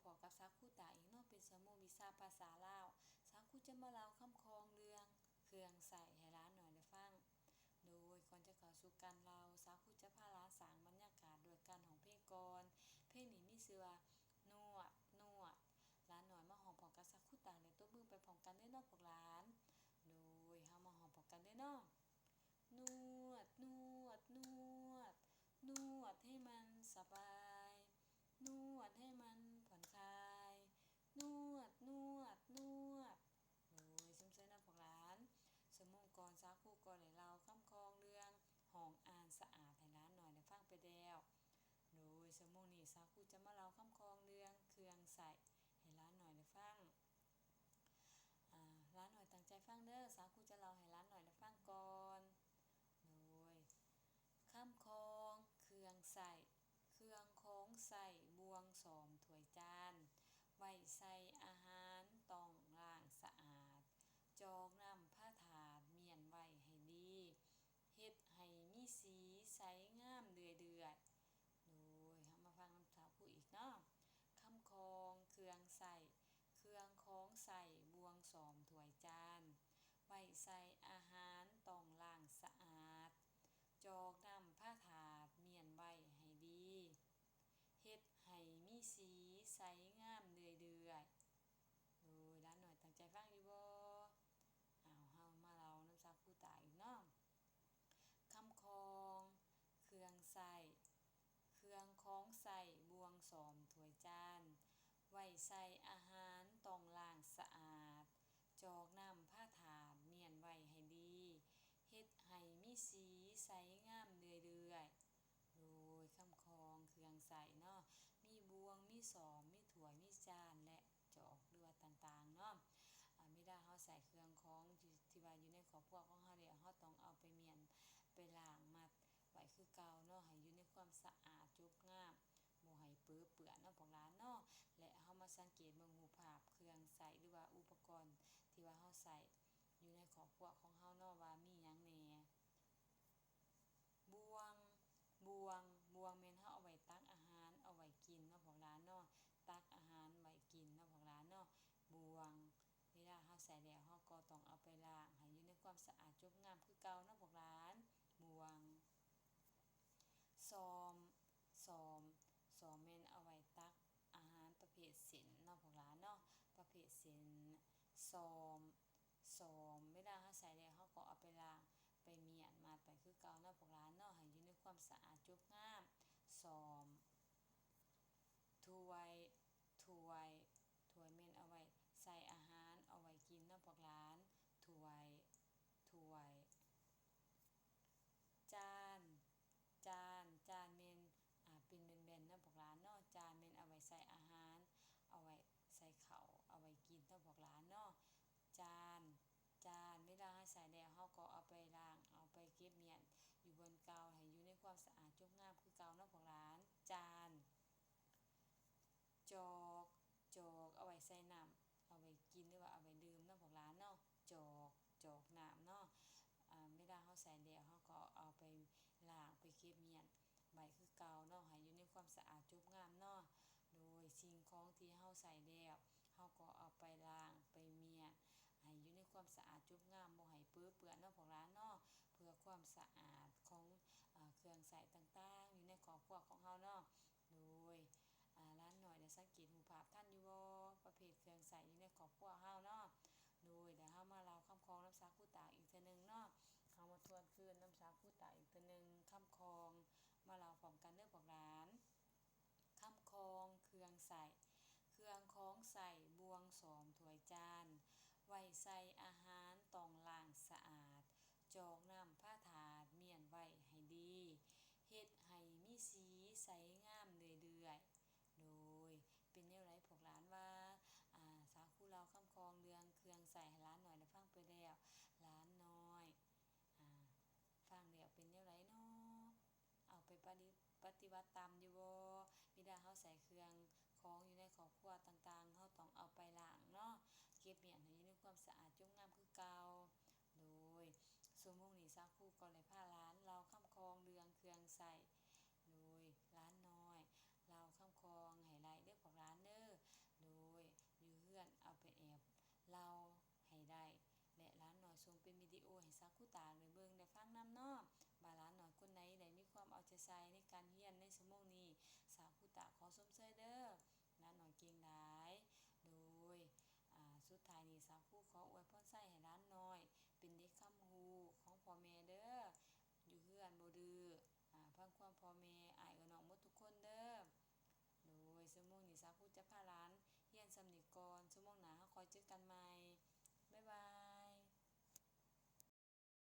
ພໍ້ກັບສາວຄູຕາອີກເນາະ, ເປັນຊົ່ວໂມງວິຊາພາສາລາວ. ສາວຄູຈະມາເລົ່າຄຳຄອງເລື່ອງເຄື່ອງໃຊ້ໃຫ້ຫຼານນ້ອຍໄດ້ຟັງ. ໂດຍ ກ່ອນຈະເຂົ້າສູ່ການເລົ່າ, ສາວຄູຈະພາຫຼານສ້າງບັນຍາກາດດ້ວຍການຮ້ອງເພງກ່ອນ. ເພງນີ້ມີຊື່ວ່າ ນວດ ນວດ. ຫຼານນ້ອຍມາຮ້ອງພ້ອມກັບສາວຄູຕາ ແລະ ຕົບມືໄປພ້ອມກັນເດີເນາະພວກຫຼານ. ໂດຍ ເຮົາມາຮ້ອງພ້ອມກັນເດີເນາະ. ນວດ ນວດ ນວດ ນວດໃຫ້ມັນສະບາຍ ນວດໃຫ້ມັນຜ່ອນຄາຍ ນວດ ນວດ ນວດ. ໂດຍ ຊົມເຊີຍນຳພວກຫຼານ. ຊົ່ວໂມງກ່ອນສາວຄູກໍໄດ້ເລົ່າຄຳຄອງເລື່ອງຫ້ອງອ່ານສະອາດໃຫ້ຫຼານນ້ອຍໄດ້ຟັງໄປແລ້ວ. ໂດຍ ຊົ່ວໂມງນີ້ສາວຄູຈະມາເລົ່າຄຳຄອງເລື່ອງເຄື່ອງໃຊ້ໃຫ້ຫຼານນ້ອຍໄດ້ຟັງ. ອາ ຫຼານນ້ອຍຕັ້ງໃຈຟັງເດີ, ສາວຄູຈະເລົ່າໃຫ້ຫຼານນ້ອຍໄດ້ຟັງກ່ອນ. ໂດຍ ຄຳຄອງເຄື່ອງໃຊ້. ເຄື່ອງຂອງໃຊ້ ບ່ວງ ຊອມ ຖ້ວຍ ຈານ ໄວ້ໃສ່ອາຫານ ຕ້ອງລ້າງສະອາດ ຈອກນ້ຳພະທາດ ມ້ຽນໄວ້ໃຫ້ດີ ເຮັດໃຫ້ມີສີໃສງາມເລື້ອຍໆ. ໂດຍ ເຮົາມາຟັງນຳສາວຄູອີກເນາະ. ຄຳຄອງເຄື່ອງໃຊ້. ເຄື່ອງຂອງໃຊ້ ບ່ວງ ຊອມ ຖ້ວຍ ຈານ ໄວ້ໃສ່ອາຫານ ຕ້ອງລ້າງສະອາດ ຈອກນ້ຳພະທາດ ມ້ຽນໄວ້ໃຫ້ດີ ເຮັດໃຫ້ມີສີໃສງາມເລື້ອຍໆ. ໂດຍ ຫຼານນ້ອຍຕັ້ງໃຈຟັງຢູ່ບໍ່? ອ້າວ ເຮົາມາເລົ່ານຳສາວຄູຕາອີກເນາະ. ຄຳຄອງເຄື່ອງໃຊ້. ເຄື່ອງຂອງໃຊ້ ບ່ວງ ຊອມ ຖ້ວຍ ຈານ ໄວ້ໃສ່ອາຫານ ຕ້ອງລ້າງສະອາດ ຈອກນ້ຳພະທາດ ມ້ຽນໄວ້ໃຫ້ດີ ເຮັດໃຫ້ມີສີໃສງາມເລື້ອຍໆ. ໂດຍ ຄຳຄອງເຄື່ອງໃຊ້ເນາະ ມີບ່ວງ ມີຊອມ ມີຖ້ວຍ ມີຈານ ແລະ ຈອກ ຫຼືວ່າຕ່າງໆເນາະ. ອາ ເວລາເຮົາໃຊ້ເຄື່ອງຂອງທີ່ ທີ່ວ່າຢູ່ໃນຄອບຄົວຂອງເຮົາແລ້ວ ເຮົາຕ້ອງເອົາໄປມ້ຽນ ໄປລ້າງ ມັດໄວ້ຄືເກົ່າເນາະ ໃຫ້ຢູ່ໃນຄວາມສະອາດຈົບງາມ ບໍ່ໃຫ້ເປິເປື້ອນເນາະພວກຫຼານເນາະ. ແລະ ເຮົາມາສັງເກດເບິ່ງຮູບພາບເຄື່ອງໃຊ້ ຫຼືວ່າອຸປະກອນທີ່ວ່າເຮົາໃຊ້ຢູ່ໃນຄອບຄົວຂອງເຮົາເນາະ ວ່າມີຫຍັງແດ່. ບ່ວງ ບ່ວງ ບ່ວງແມ່ນເຮົາເອົາໄວ້ຕັກອາຫານ ເອົາໄວ້ກິນເນາະພວກຫຼານເນາະ, ຕັກອາຫານໄວ້ກິນເນາະພວກຫຼານເນາະ. ບ່ວງ ເວລາເຮົາໃຊ້ແລ້ວ ເຮົາກໍຕ້ອງເອົາໄປລ້າງໃຫ້ຢູ່ໃນຄວາມສະອາດຈົບງາມຄືເກົ່າເນາະພວກຫຼານ. ບ່ວງ ຊອມ ຊອມ ຊອມແມ່ນເອົາໄວ້ຕັກອາຫານປະເພດເສັ້ນເນາະພວກຫຼານເນາະ, ປະເພດເສັ້ນ. ຊອມ ຊອມ ເວລາເຮົາໃຊ້ແລ້ວ ເຮົາກໍເອົາໄປລ້າງ ໄປມ້ຽນ ມັດໄປຄືເກົ່າເນາະພວກຫຼານເນາະ ໃຫ້ຢູ່ໃນຄວາມສະອາດຈົບງາມ. ຊອມ ຖ້ວຍ ຖ້ວຍ ຖ້ວຍແມ່ນເອົາໄວ້ໃສ່ອາຫານ ເອົາໄວ້ກິນເນາະພວກຫຼານ. ຖ້ວຍ ຖ້ວຍ ຈານ ຈານ ຈານແມ່ນ ອາ ເປັນແບນໆເນາະພວກຫຼານເນາະ, ຈານແມ່ນເອົາໄວ້ໃສ່ອາຫານ ເອົາໄວ້ໃສ່ເຂົ້າ ເອົາໄວ້ກິນເນາະພວກຫຼານເນາະ. ຈານ ຈານ ເວລາເຮົາໃຊ້ແລ້ວ ເຮົາກໍເອົາໄປລ້າງ ເອົາໄປເກັບມ້ຽນຢູ່ບ່ອນເກົ່າ ໃຫ້ຢູ່ໃນຄວາມສະອາດຈົບງາມຄືເກົ່າເນາະພວກຫຼານ. ຈານ ຈອກ ຈອກ ເອົາໄວ້ໃສ່ນ້ຳ ເອົາໄວ້ກິນ ຫຼືວ່າເອົາໄວ້ດື່ມເນາະພວກຫຼານເນາະ. ຈອກ ຈອກນ້ຳເນາະ. ອາ ເວລາເຮົາໃຊ້ແລ້ວ ເຮົາກໍເອົາໄປລ້າງ ໄປເກັບມ້ຽນໄວ້ຄືເກົ່າເນາະ ໃຫ້ຢູ່ໃນຄວາມສະອາດຈົບງາມເນາະ. ໂດຍ ສິ່ງຂອງທີ່ເຮົາໃຊ້ແລ້ວ ເຮົາກໍເອົາໄປລ້າງ ໄປມ້ຽນ ໃຫ້ຢູ່ໃນຄວາມສະອາດຈົບງາມ ບໍ່ໃຫ້ເປິເປື້ອນເນາະພວກຫຼານເນາະ, ເພື່ອຄວາມສະອາດຂອງ ອາ ເຄື່ອງໃຊ້ຕ່າງໆຢູ່ໃນຄອບຄົວຂອງເຮົາເນາະ. ໂດຍ ອາ ຫຼານນ້ອຍໄດ້ສັງເກດຮູບພາບທັນຢູ່ບໍ່? ປະເພດເຄື່ອງໃຊ້ຢູ່ໃນຄອບຄົວເຮົາເນາະ. ໂດຍ ດຽວເຮົາມາເລົ່າຄຳຄອງນຳສາວຄູຕາອີກເທື່ອໜຶ່ງເນາະ. ເຮົາມາທວນຄືນນຳສາວຄູຕາອີກເທື່ອໜຶ່ງ. ຄຳຄອງ ມາເລົ່າພ້ອມກັນເດີພວກຫຼານ. ຄຳຄອງເຄື່ອງໃຊ້. ເຄື່ອງຂອງໃຊ້ ບ່ວງ ຊອມ ຖ້ວຍ ຈານ ໄວ້ໃສ່ອາຫານ ຕ້ອງລ້າງສະອາດ ຈອກນ້ຳພະທາດ ມ້ຽນໄວ້ໃຫ້ດີ ເຮັດໃຫ້ມີສີໃສງາມເລື້ອຍໆ. ໂດຍ ເປັນແນວໃດພວກຫຼານວ່າ ອາ ສາວຄູເລົ່າຄຳຄອງເລື່ອງເຄື່ອງໃຊ້ໃຫ້ຫຼານນ້ອຍໄດ້ຟັງໄປແລ້ວ ຫຼານນ້ອຍ ອາ ຟັງແລ້ວເປັນແນວໃດເນາະ? ເອົາໄປປະດິ ປະຕິບັດຕາມຢູ່ບໍ່? ເວລາເຮົາໃຊ້ເຄື່ອງຂອງຢູ່ໃນຄອບຄົວຕ່າງໆ ເຮົາຕ້ອງເອົາໄປລ້າງເນາະ ເກັບມ້ຽນໃຫ້ຢູ່ໃນຄວາມສະອາດຈົບງາມຄືເກົ່າ. ໂດຍ ຊົ່ວໂມງນີ້ສາວຄູກໍໄດ້ພາຫຼານເລົ່າຄຳຄອງເລື່ອງເຄື່ອງໃຊ້. ໂດຍ ຫຼານນ້ອຍເລົ່າຄຳຄອງໃຫ້ໄດ້ເດີພວກຫຼານເດີ. ໃສ່ໃນການຮຽນໃນຊົ່ວໂມງນີ້. ສາວຄູຕາຂໍຊົມເຊີຍເດີ້ ຫຼານນ້ອຍເກັ່ງຫຼາຍ. ໂດຍ ອາ ສຸດທ້າຍນີ້ສາວຄູຂໍອວຍພອນໄຊໃຫ້ຫຼານນ້ອຍເປັນເດັກຄຳຮູ້ຂອງພໍ່ແມ່ເດີ້ ຢູ່ເຮືອນບໍ່ດື້ ອາ ຟັງຄວາມພໍ່ແມ່ ອ້າຍເອື້ອຍນ້ອງໝົດທຸກຄົນເດີ້. ໂດຍ ຊົ່ວໂມງນີ້ສາວຄູຈະພາຫຼານຮຽນສ່ຳນີ້ກ່ອນ ຊົ່ວໂມງໜ້າເຮົາຄ່ອຍເຈີກັນໃໝ່.